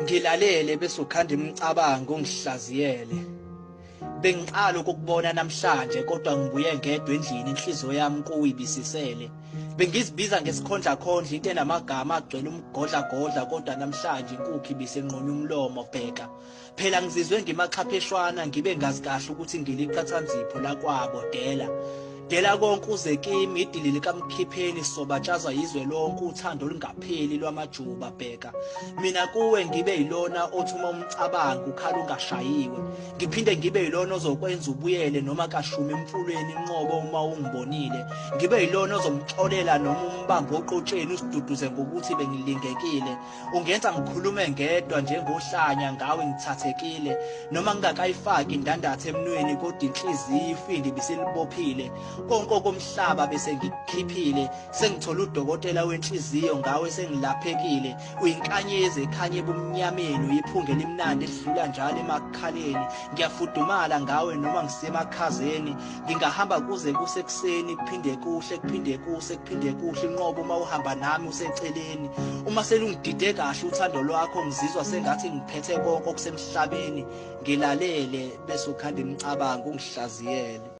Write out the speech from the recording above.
Ngilalele bese ukhanda imicabango ungihlaziyele. Bengiqala ukukubona namhlanje kodwa ngibuye ngedwa endlini inhliziyo yami kuwe ibisisele. Bengizibiza ngesikhondlakhondla into enamagama agcwele umgodlagodla kodwa namhlanje inkukhu ibisenqunya umlomo bheka. Phela ngizizwe ngimaxhapheshwana ngibe ngazi kahle ukuthi ngiliqhathanzipho lakwabo dela. Dela konke uze kimi idili likamkhipheni sobatshazwa yizwe lonke uthando olungapheli lwamajuba bheka. Mina kuwe ngibe yilona othi uma umcabango ukhala ungashayiwe. Ngiphinde ngibe yilona ozokwenza ubuyele noma kashumi emfulweni inqobo uma ungibonile. Ngibe yilona ozomxolela noma umbambo oqotsheni usiduduze ngokuthi bengilingekile. Ungenza ngikhulume ngedwa njengohlanya ngawe ngithathekile noma ngingakayifaki indandatho emnweni kodwa inhliziyo ifindi bisilibophile konke okomhlaba bese ngikukhiphile sengithola udokotela wenhliziyo ngawe sengilaphekile uyinkanyezi ekhanye ebumnyameni uyiphunga elimnandi elidlula njalo emakhaleni ngiyafudumala ngawe noma ngisemakhazeni ngingahamba kuze kusekuseni kuphinde kuhle kuphinde kuse kuphinde kuhle inqobo uma uhamba nami useceleni uma selungidide kahle uthando lwakho ngizizwa sengathi ngiphethe konke okusemhlabeni ngilalele bese ukhanda imicabango ungihlaziyele.